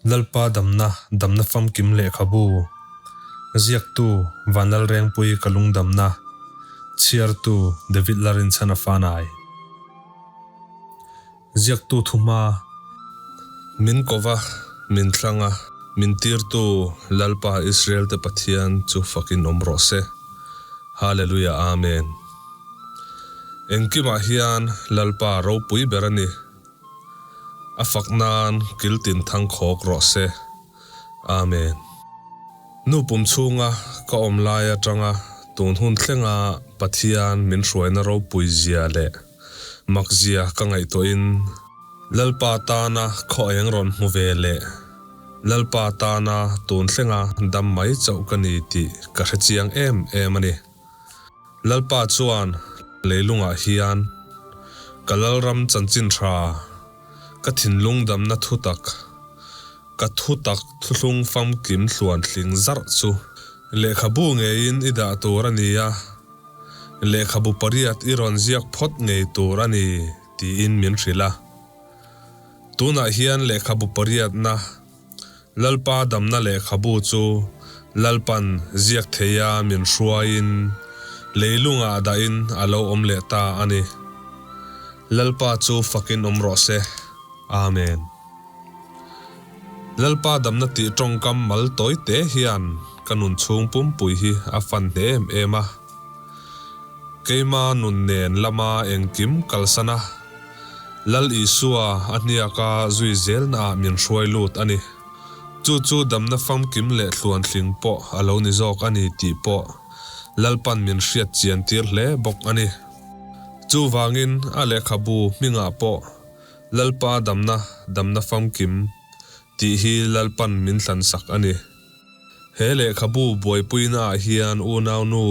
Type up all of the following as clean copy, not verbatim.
Lalpa damna, damna famkim lehkhabu, ziaktu Vanlalrengpui ka lungdamna, chhiartu David Larinchhana Fanai. Ziaktu thuhma, Min kova, min thlang a, min tirtu Lalpa Israel-te Pathian chu fakin awm rawh se. Hallelujah Amen. Engkimah hian Lalpa ropui ber a ni. A fak nan kil tin thang khawk rawh se. Amen. Nu pum chhunga ka awm lai atanga tun hun thlenga Pathian min hruaina ropui zia leh mak zia ka ngaihtuahin Lalpa tana khaw eng rawn hmu ve leh Lalpa tana tun thlenga dam mai chauh ka ni tih ka hrechiang em em a ni. Lalpa chuan leilungah hian ka Lalram chanchin tha, ka thinlung damna thutak, ka thutak thuthlung famkim hluantling zarh chu lehkhabu ngeiin i dah tur a ni a, lehkhabu pariat i rawn ziak phawt ngei tur a ni tiin min hrilh a. Tunah hian lehkhabu pariatna Lalpa damna lehkhabu chu Lalpan ziak theia min hruaiin leilungah dahin a lo awm leh ta a ni. Lalpa chu fakin awm rawh se. Amen. Lalpa damna tih tawngkam mal tawi te hian ka nun chhung pumpui hi a fan hle em em a. Keima nun nen lama engkim kalsan a. Lal Isua a hniaka zui zelnaah min hruai lut a ni. Chu chu damna famkim leh thluanthling pawh a lo ni zawk a ni tih pawh Lalpan min hriat chian tir hle bawk a ni. Chuvangin a lehkhabu hmingah pawh Lalpa damna, damna famkim tih hi Lalpan min hlansak a ni. He lehkhabu buaipuinaah hian unaunu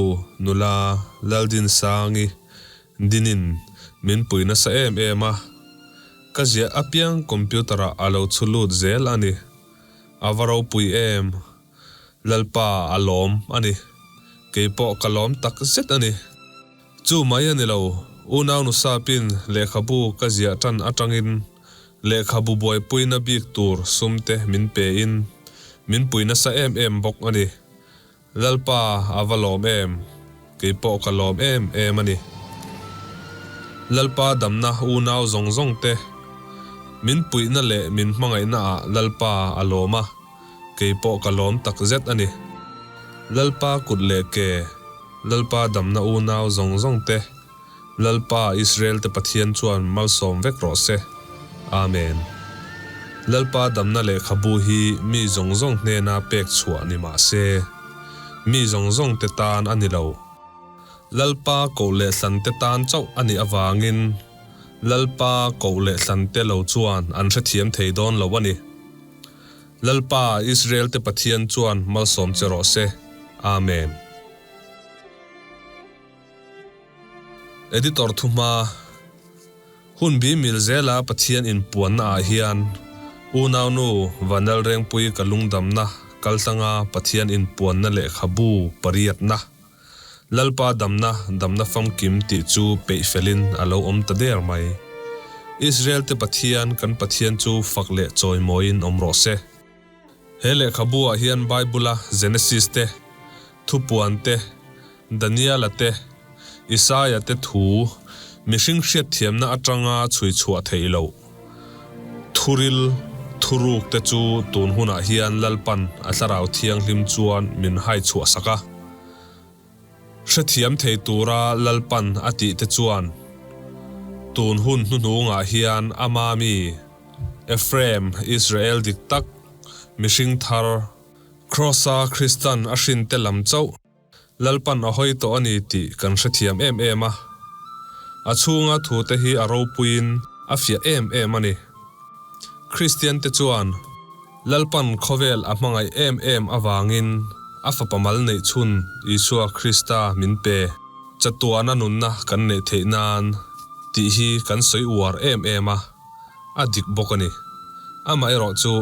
nula Laldinsangi Dinin min pui nasa em em a, ka ziah apiang computer ah a lo chhu lut zel a ni. A va ropui em! Lalpa a lawm a ni. Keipawh ka lawm tak zet a ni. Chu mai a ni lo, unau nu sapin lehkhabu ka ziah tan atangin lehkhabu buaipuina bik tur sum te min pe in min pui nasa em em bawk a ni. Lalpa a va lawm em? Kei pawh ka lawm em em a ni. Lalpa damna unau zawng zawng te, min puihna leh min hmangaihna ah Lalpa a lawm a, kei pawh ka lawm tak zet a ni. Lalpa kut leh ke, Lalpa damna unau zawng zawng te, Lalpa Israel te Pathian chuan malsawm vek rawh se. Amen. Lalpa damna lehkhabu hi mi zawng zawng hnena pek chhuah ni mah se, mi zawng zawng te tan a ni lo. Lalpa koh leh hlan te tan chauh a nih avangin Lalpa koh leh hlan te lo chuan an hrethiam thei dawn lo a ni. Lalpa Israel te Pathian chuan malsawm che rawh se. Amen. Editor thuhma, Hun bi mil zela Pathian inpuanna ah hian unaunu Vanlalrengpui ka lungdamna kaltlanga Pathian inpuanna lehkhabu pariatna, Lalpa damna damna famkim tih chu peih felin a lo awm ta der mai. Israel te Pathian kan Pathian chu fak leh chawimawiin awm rawh se. He lehkhabu ah hian Bible-a Genesis te, Thupuan te, Daniela te, Isaia te thu mihring hriatthiamna atanga chhui chhuah theih loh thuril thuruk te chu tun hunah hian Lalpan a Thlarau Thianghlim chuan min hai chhuah sak a. Hrethiam thei tura Lalpan a tih te chuan tun hun hnuhnungah hian ama mi Ephraim, Israel dik tak, mihring thar, Kross-a Kristan a hrinte lam chauh Lalpan a hawi tawh a ni tih kan hrethiam em em a. A chhunga thute hi a ropuiin a fiah em em a ni. Kristiante chuan Lalpan khawvel a hmangaih em em avangin a fapa mal neih chhun Isua Krista min pe chatuana nunna kan neih theih nan tih hi kan sawi uar em em a, a dik bawk a ni. Amaherawhchu,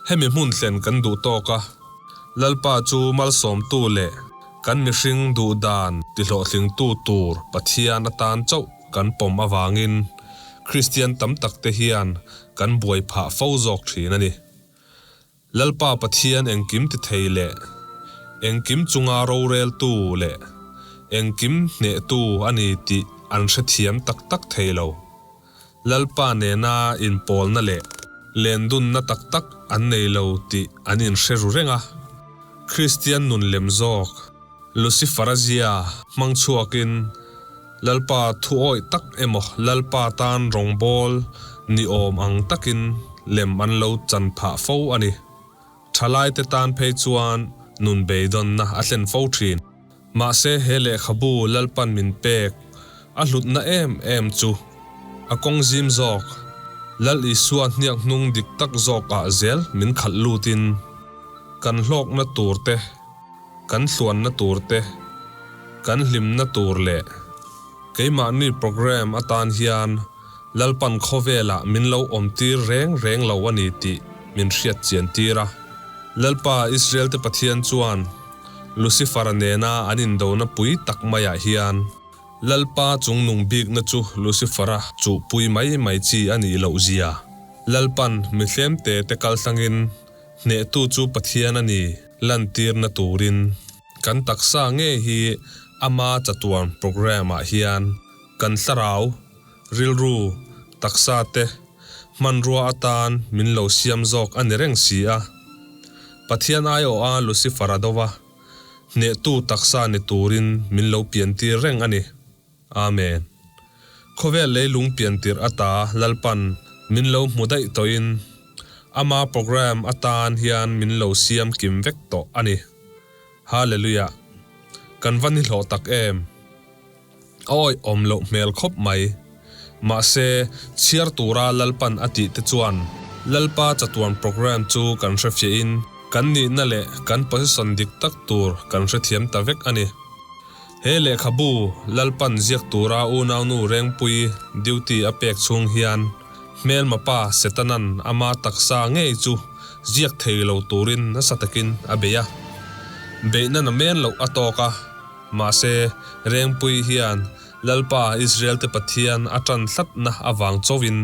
hemi hmun thlen kan duh tawk a. Lalpa chu malsawmtu leh kan mihring duh dan tihlawhtlingtu tur Pathian atan chauh kan pawm avangin Kristian tam takte hian kan buai phah fo zawk thin a ni. Lalpa Pathian engkim tithei leh engkim chunga roreltu leh engkim hnehtu a ni tih an hrethiam tak tak thei lo. Lalpa nena inpawlna leh lendunna tak tak an nei lo tih an inhre ru reng a. Kristian nun lem zawk Lucifer-a zia hmang chhuakin Lalpa thu awih tak emaw Lalpa tan rawngbâwl ni awm ang takin lem an lo chan phah fo a ni. Thalaite tan phei chuan nun beidawnna a thlen fo thin. Mahse he lehkhabu Lalpan min pek a hlutna em em chu a kawng zim zawk, Lal Isua hniak hnung dik tak zawkah zel min khalh lutin kan hlawkna tur te, Kan hluanna tur te, kan hlimna tur leh keimahni programme atan hian Lalpan khawvelah min lo awmtir reng reng lo a ni tih min hriat chian tir a. Lalpa Israelte Pathian chuan Lucifer-a nena an indona pui tak maiah hian Lalpa chungnung bikna chu Lucifer-a chuhpui mai mai chi a nih loh zia Lalpan mihlemte te kaltlangin Hnehtu chu Pathian a ni lantirna turin kan taksa ngei hi ama chatuan programme ah hian kan thlarau, rilru, taksa te hmanrua atan min lo siam zawk a ni reng si a. Pathian aiawha Lucifer a do va, hnehtu taksa ni turin min lo piantir reng a ni. Amen. Khawvel leilung piantirh ata Lalpan min lo hmu daih tawhin Ama program atan hian min lo siam kim vek tawh a ni. Hallelujah. Kan va nihlawh tak em. A awih awm loh hmel khawp mai. Mahse, chhiar tura Lalpan a tih te chuan Lalpa chatuan program chu kan hrefiahin kan nihna leh kan position dik tak tur kan hrethiam ta vek a ni. He lehkhabu Lalpan ziak tura unaunu Rengpui duty a pek chhung hian hmelma pa Setanan ama taksa ngei chu ziak thei lo turin nasa takin a bei a. Beihna na men loh a tawk a, mahse Rengpui hian Lalpa Israelte Pathian a tan hlatna avang chauhin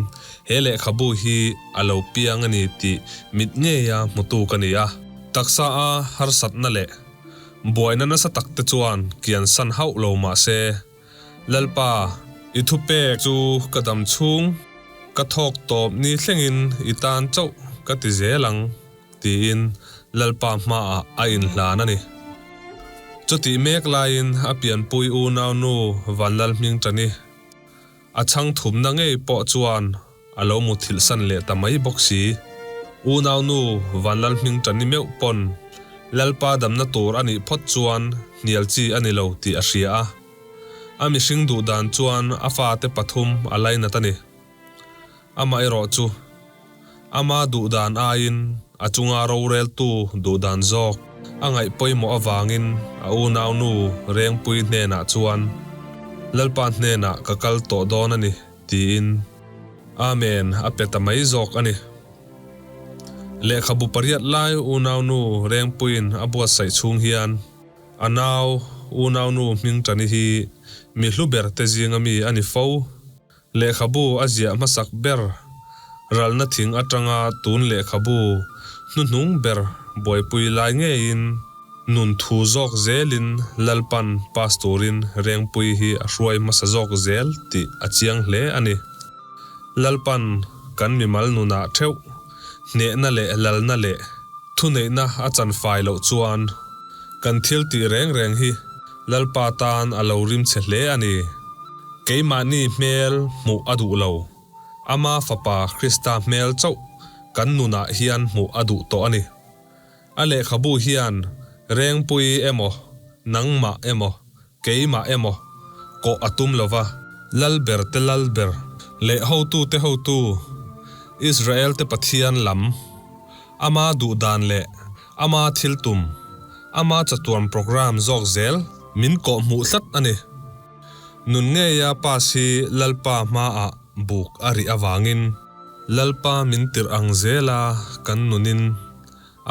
he lehkhabu hi a lo piang a ni tih mit ngeia hmutu ka ni a. Taksa a harsatna leh Buaina nasa tak te chuan kian san hauh lo mah se, Lalpa, i thupek chu ka dam chhung, ka thawk tawp ni thlengin i tan chauh ka ti zel ang, tiin Lalpa hmaah a inhlan a ni. Chutih mek laiin a pianpui unaunu Vanlalhmingṭani, A chhang thumna ngei pawh chuan a lo muthilh san leh ta mai bawk si. Unaunu Vanlalhmingṭani meuh pawn Lalpa damna tur a nih phawt chuan hnial chi a ni lo tih a hria a. A mihring duh dan chuan a fate pathum a lainat a ni. Amaherawh chu ama duh dan aiin a chunga roreltu duh dan zawk a ngaih pawimawh avangin a unaunu Rengpui hnenah chuan, Lalpa hnenah ka kal tawh dawn a ni, tiin Amen a pe ta mai zawk a ni. Lehkhabu pariat lai unaunu Rengpuiin a buatsaih chhung hian a nau unaunu Hmingṭani hi mi hlu ber te zinga mi a ni fo. Lehkhabu a ziah hmasak ber ralna thing atanga tun lehkhabu hnuhnung ber buaipui lai ngeiin nun thu zawk zelin Lalpan pass turin Rengpui hi a hruai hmasa zawk zel tih a chiang hle a ni. Lalpan kan mimal nunah theuh hnehna leh lalna leh thuneihna a chan fai loh chuan kan thil tih reng reng hi Lalpa tan a lo rim che hle a ni. Keimahni hmel hmuh a duh lo. Ama Fapa Krista hmel chauh kan nunah hian hmuh a duh tawh a ni. A lehkhabu hian Rengpui emaw, nangmah emaw, keimah emaw kawh a tum lo va, Lalber te Lalber leh hotute hotu, Israelte Pathian lam, Ama duh dan leh Ama thil tum, Ama chatuan programme zawk zel min kawh hmuh tlat a ni. Nun ngeia pass hi Lalpa hmaah buk a rih avangin Lalpa min tirh ang zela kan nunin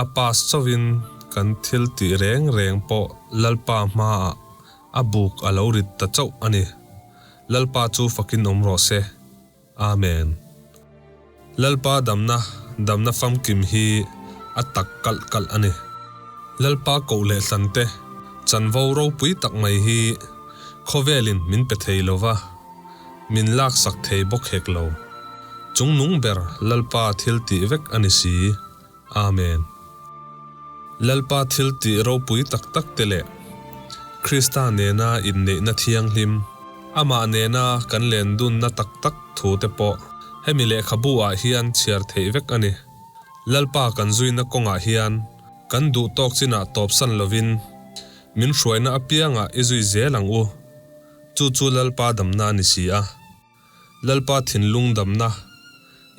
a pass chauhin kan thil tih reng reng pawh Lalpa hmaah a buk a lo rit ta chauh a ni. Lalpa chu fakin awm rawh se. Amen. Lalpa damna, damna famkim hi a tak kalh kalh a ni. Lalpa koh leh hlan te chanvo ropui tak mai hi khawvelin min pe thei lo va, min laksak thei bawk hek lo. Chungnung ber Lalpa thil tih vek a ni si. Amen. Lalpa thil tih ropui tak tak te leh Krista nena inneihna thianghlim, amah nena kan lendunna tak tak thu te pawh hemi lehkhabu ah hian chhiar theih vek a ni. Lalpa kan zuina kawngah hian kan duh tawk chinah tawpsan lovin min hruaina apiangah i zui zel ang u. Chu chu Lalpa damna a ni si a. Lalpa thinlung damna,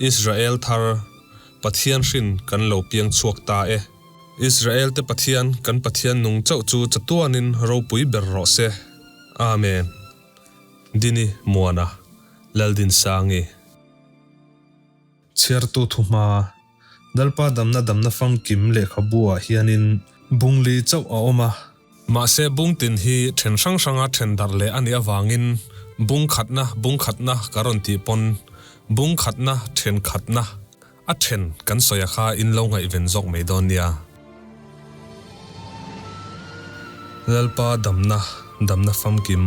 Israel thar, Pathian hrin kan lo piang chhuak ta e. Israel te Pathian kan Pathian nung chauh chu chatuanin ropui ber rawh se. Amen. Dini Muana, Laldinsangi. Chhiartu thuhma, Lalpa damna damna famkim lehkhabu ah hianin bung li chauh a awm a. Mahse bung tin hi then hrang hranga then darh leh a nih avangin bung khatna bung khatna ka rawn tih pawn bung khatna then khatna a then kan sawi a kha in lo ngaihven zawk mai dawn nia. Lalpa damna damna famkim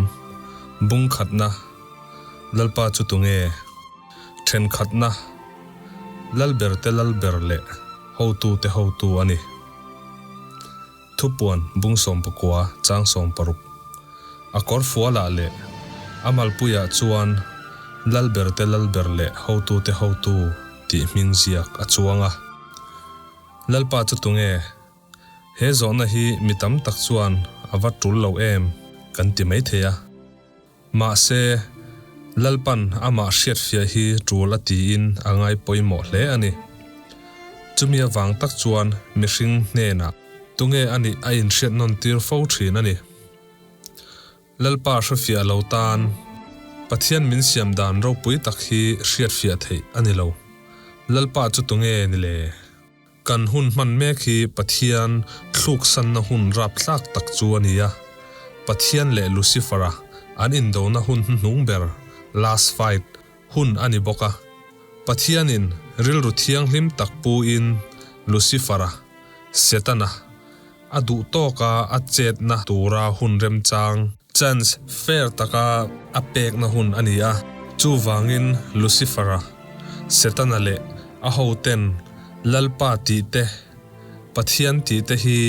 bung khatna Lalpa chu tunge? Thenkhatna, Lalberte lalber leh hotute hotu a ni. Thupuan bung 19 chang 60. A kawrfualah leh a malpuiah chuan Lalberte lalber leh hotute hotu tih hming ziak a chuang a. Lalpa chu tunge? He zawhna hi mi tam tak chuan a va tul lo em kan ti maithei a. Mahse, Lalpan amah hriatfiah hi tul a tiin a ngai pawimawh hle a ni. Chumi avang tak chuan mihring hnenah tunge a nih a inhriat nawn tir fo thin a ni. Lalpa hrefiah lo tan Pathian min siam dan ropui tak hi hriatfiah theih a ni lo. Lalpa chu tunge ni le? Kan hun hman mek hi Pathian thluksanna hun rapthlak tak chu a ni a. Pathian leh Lucifer-a an indona hun hnuhnung ber, last fight, hun a ni bawk a. Pathianin rilru thianghlim tak puin Lucifer-a, Setana, a duh tawka a chetna tura hun remchang, chance, fair taka a pekna hun a ni a. Chuvangin Lucifer-a, Setana leh a hoten Lalpa tih te, Pathian tih te hi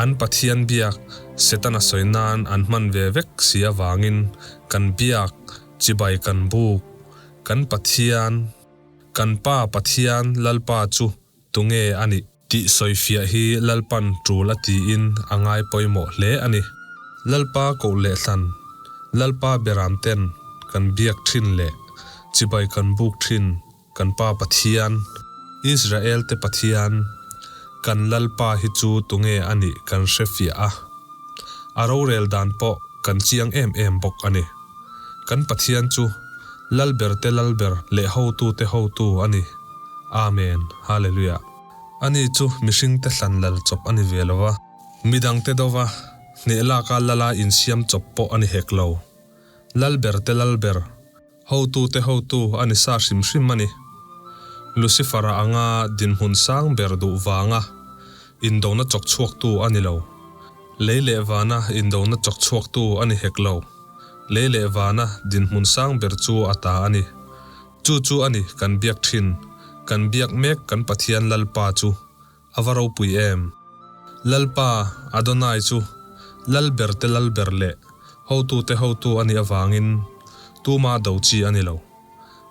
an Pathian biak Setana sawi nan an hman ve vek si avangin kan biak, chibai kan buk, kan Pathian, kan Pa Pathian Lalpa chu tunge a nih? Tih sawifiah hi Lalpan tul a tiin a ngai pawimawh hle a ni. Lalpa koh leh hlan, Lalpa beram ten kan biak thin leh chibai kan buk thin kan Pa Pathian, Israel te Pathian, kan Lalpa hi chu tunge a nih kan hre fiah a. A rorel dan pawh kan chiang em em bawk a ni. Kan Pathian chu Lalber te Lalber leh Hotu te Hotu a ni. Amen. Hallelujah. Ani chu mihring te hlan lal chawp a ni ve lo va. Midang te dova hneh laka lala insiam chawp pawh a ni hek lo. Lalber te Lalber, Hotu te Hotu a ni sa hrim hrim a ni. Lucifer-a anga dinhmun sang ber duh vanga indona chawk chhuaktu a ni lo. Lei leh vana indona chawk chhuaktu a ni hek lo. Lei leh vana dinhmun sang ber chu a ta a ni. Chu chu a ni kan biak thin, kan biak mek kan Pathian Lalpa chu a va ropui em! Lalpa Adonai chu Lalber te Lalber leh Hotute Hotu a nih avangin tuma do chi a ni lo.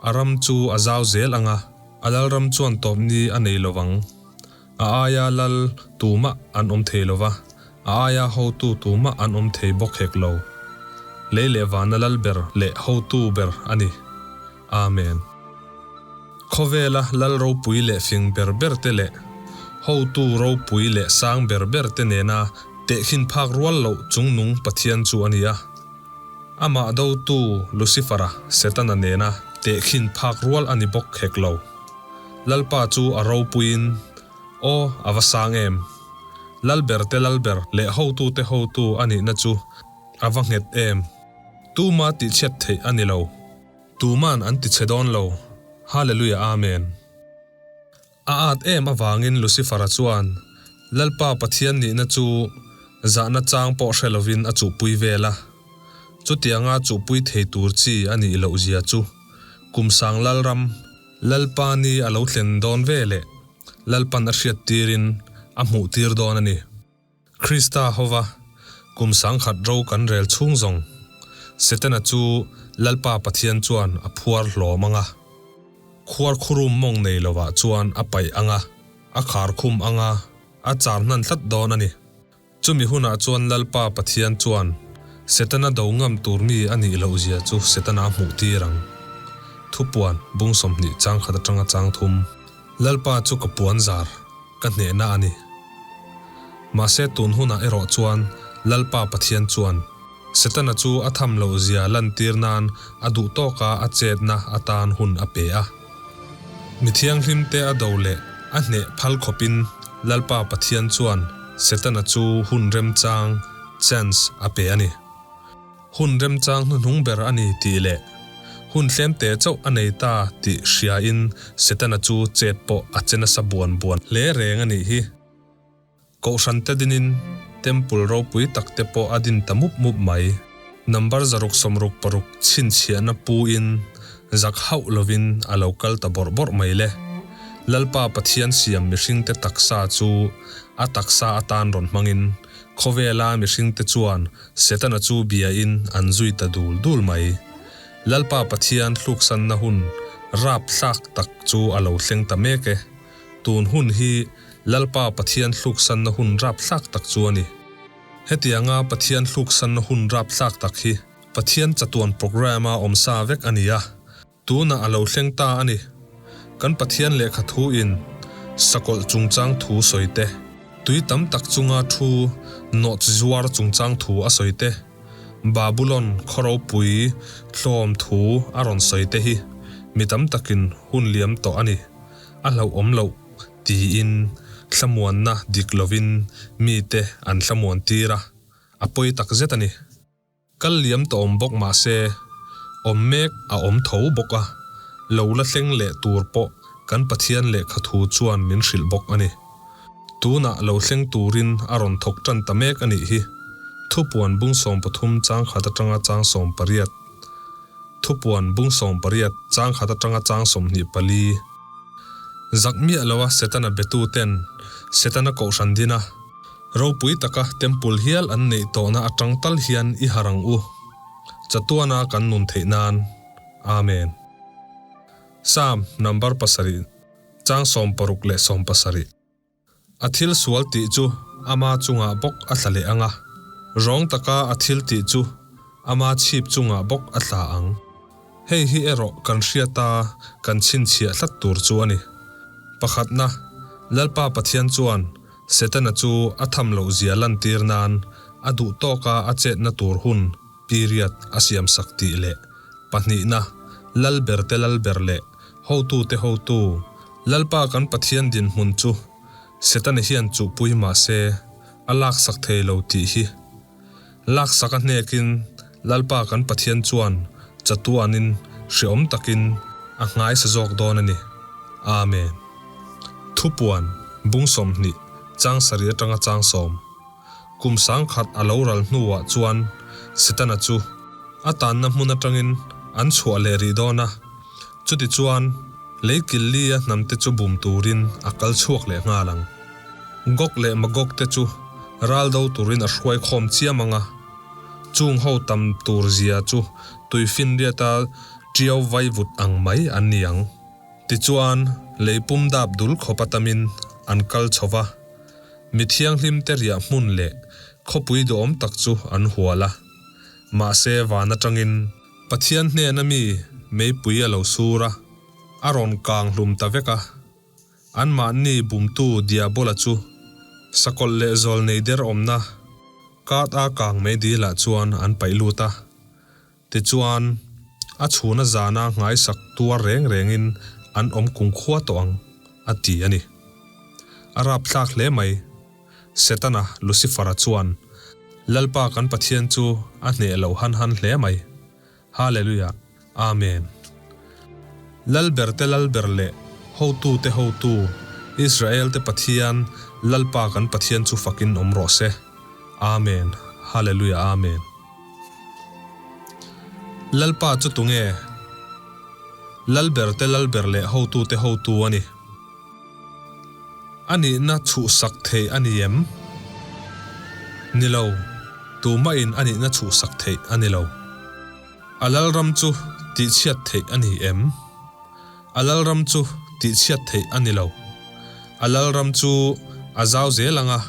A ram chu a zau zel ang a, a lalram chuan tawpni a nei lo vang. A aia lal tumah an awm thei lo va, a aia hotu tumah an awm thei bawk hek lo. Lei leh vana lal ber leh hotu ber a ni. Amen. Khawvela lal ropui leh fing ber ber te leh hotu ropui leh sang ber ber te nena tehkhin phak rual loh chungnung Pathian chu a ni a. Amah dotu Lucifer-a, Setana nena tehkhin phak rual a ni bawk hek lo. Lalpa chu a ropuiin, Aw, a va sang em! Lalberte lalber leh hotute hotu a nihna chu a va nghet em! Tuma tihchhiat theih a ni lo. Tuman an tichhe dawn lo. Hallelujah Amen. A at em avangin Lucifer-a chuan Lalpa Pathian nihna chu zahna chang pawh hre lovin a chuhpui vel a. Chutianga chuhpui thei tur chi a nih loh zia chu kum sang Lalram, Lalpa ni a lo thlen dawn ve leh Lalpan a hriat tirin a hmuh tir dawn a ni. Krista hova kum 10,000 ro kan rel chhung zawng, Setana chu Lalpa Pathian chuan a phuar hlawm ang a. Khuar khurum mawng nei lovah chuan a paih ang a, a khar khum ang a, a char hnan tlat dawn a ni. Chumi hunah chuan Lalpa Pathian chuan Setana do ngam tur mi a nih loh zia chu Setana a hmuh tir ang. Thupuan, bung 20 chang khat atanga chang thum. Lalpa chu ka puan zar, ka hnehna a ni. Mahse tun hunah erawh chuan Lalpa Pathian chuan Setana chu a tham loh zia lantir nan a duh tawka a chetna atan hun a pe a. Mi thianghlimte a do leh a hneh phal khawpin Lalpa Pathian chuan Setana chu hun remchang, chance, a pe a ni. Hun remchang hnuhnung ber a ni tih leh hun tlemte chauh a nei ta tih hriain Setana chu chet pawh a che nasa buan buan hle reng a nih hi. Kohhran te dinin Temple ropui tak te pawh a din ta mup mup mai. Number 666 chhinchhiahna pu in zak hauh lovin a lo kal ta bawrh bawrh mai le. Lalpa Pathian siam mihring te taksa chu a taksa atan rawn hmangin khawvela mihring te chuan Setana chu bia in an zui ta dul dul mai. Lalpa Pathian hluksanna hun rapthlak tak chu a lo thleng ta mek e. Tun hun hi Lalpa Pathian hluksanna hun rapthlak tak chu a ni. Hetianga Pathian hluksanna hun rapthlak tak hi Pathian chatuan programme-a awm sa vek a ni a, tunah a lo thleng ta a ni. Kan Pathian lehkha thu in sakawlh chungchang thu sawi te, tui tam tak chunga thu nawt zuar chungchang thu a sawi te, Babulon khaw ropui tlawm thu a rawn sawi te hi mi tam takin hun liam tawh a ni. A hlauhawm loh. Tiin thlamuanna dik lovin mite an thlamuan tir a, a pawi tak zet a ni. Kal liam ta awm bawk mah se, awm mek a awm tho bawk a, lo la thleng leh tur pawh kan Pathian lehkha thu chuan min hrilh bawk a ni. Tunah lo thleng turin a rawn thawk tan ta mek a nih hi. Thupuan bung 13 chang khat atanga chang 18. Thupuan bung 18 chang khat atanga chang 24. Zak miah loa Setana betuten Setana kohhran dina ropui taka temple hial an neih tawhna atang tal hian i har ang u. Chatuana kan nun theih nan. Amen. Psalm number pasarih chang 60 leh 70. A thil sual tih chu ama chungah bawk a tla leh ang a, rawng taka a thil tih chu ama chhip chungah bawk a tla ang. Hei hi erawh kan hriata kan chhinchhiah hlat tur chu a ni. Pakhatna, Lalpa Pathian chuan Setana chu a tham loh zia lantir nan a duh tawka a chetna tur hun, period, a siamsak tih leh pahnihna, Lalberte Lalber leh Hotute Hotu, Lalpa kan Pathian dinhmun chu Setana hian chuhpui mah se a laksak thei lo tih hi. Laksak a hnekin Lalpa kan Pathian chuan chatuanin hreawm takin a nghaisa zawk dawn a ni. Amen. Thupuan, bung 20, chang sarih atanga chang sawm. Kum 10,000 a lo ral hnuah chuan Setana chu a tanna hmun atangin an chhuah leh rih dawn a. Chutichuan, lei kil lia hnamte chu bum turin a kal chhuak leh nghal ang. Gog leh Magog te chu ral do turin a hruai khawm chiam ang a, chung ho tam tur zia chu tuifinriata tiau vai vut ang mai an ni ang. Tichuan, lei pum dap dul khawp a tamin an kal chho va, mi thianghlimte riah hmun leh khawpui duhawm tak chu an hual a. Mahse, van atangin. Pathian hnena mi meipui a lo sur a, a rawn kang hlum ta vek a. Anmahni bumtu Diabola chu sakawlh leh zawl nei der awmna kat a kang mai dilah chuan an paih lut a. Tichuan, a chhuna zana nghaisak tuar reng rengin an awm kumkhua tawh ang, a ti a ni. A rapthlak hle mai. Setana, Lucifer-a chuan Lalpa kan Pathian chu a hneh lo han han hle mai. Hallelujah. Amen. Lalberte Lalber leh Hotute Hotu, Israelte Pathian, Lalpa kan Pathian chu fakin awm rawh se. Amen. Hallelujah Amen. Lalpa chu tunge? Lalberte Lalber leh hotute hotu a ni. A nihna chhuhsak theih a ni em? Ni lo, tumahin a nihna chhuhsak theih a ni lo. A lalram chu tihchhiat theih a ni em? A lalram chu tihchhiat theih a ni lo. A lalram chu a zau zel ang a,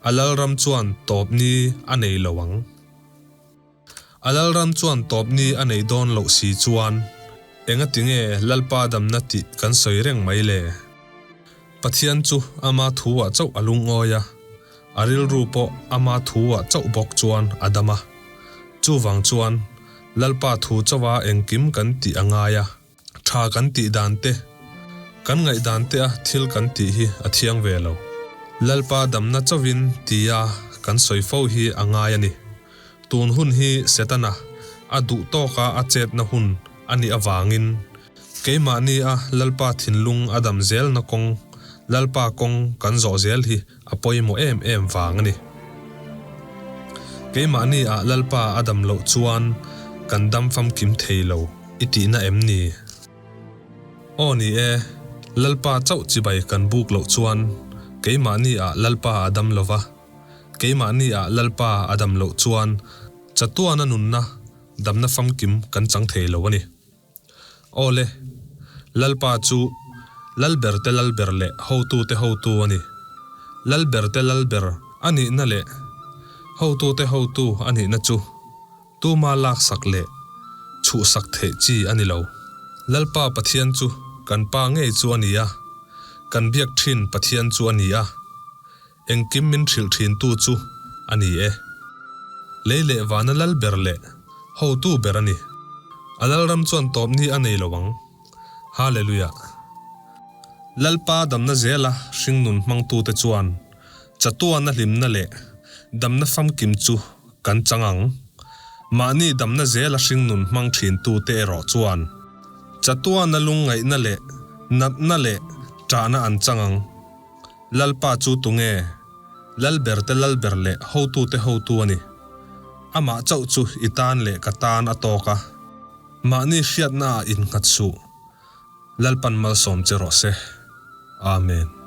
a lalram chuan tawp ni a nei lo ang. A lalram chuan tawp ni a neih dawn loh si chuan engati nge Lalpa damna tih kan sawi reng mai le? Pathian chu ama thu-ah chauh a lungawi a, a rilru pawh ama thu-ah chauh bawk chuan a dam a. Chuvang chuan Lalpa thu chauha engkim kan tih a ngai a. Tha kan tih dan te, kan ngaihdan te a thil kan tih hi a thiang ve lo. Lalpa damna chauhin tia kan sawi fo hi a ngai a ni. Tun hun hi Setana a duh tawka a chetna hun a nih avangin keimahni a Lalpa thinlung a dam zelna kawng, Lalpa kawng kan zawh zel hi a pawimawh em em vang a ni. Keimahni ah Lalpa a dam loh chuan kan dam famkim thei lo i tihna em ni? Aw ni e, Lalpa chauh chibai kan buk loh chuan keimahni ah Lalpa a dam lo va, keimahni ah Lalpa a dam loh chuan chatuana nunna damna famkim kan chang thei lo a ni. Aw le, Lalpa chu Lalberte Lalber leh Hotute Hotu a ni. Lalberte Lalber a nihna leh Hotute Hotu a nihna chu tuma laksak leh chhuhsak theih chi a ni lo. Lalpa Pathian chu kan Pa ngei chu a ni a, kan biak thin Pathian chu a ni a. Engkim min hrilh thintu chu a ni e. Lei leh vana lal ber leh hotu ber a ni. A lalram chuan tawpni a nei lo ang. Hallelujah! Lalpa damna zela hringnun hmangtute chuan chatuana hlimna leh damna famkim chu kan chang ang. Mahni damna zela hringnun hmang thintute erawh chuan chatuana lungngaihna leh natna leh ṭahna an chang ang. Lalpa chu tunge? Lalberte Lalber leh hotute hotu a ni. Amah chauh chu i tan leh ka tan a tawk a. Mahni hriatnaah innghat suh. Lalpan malsawm che rawh se. Amen.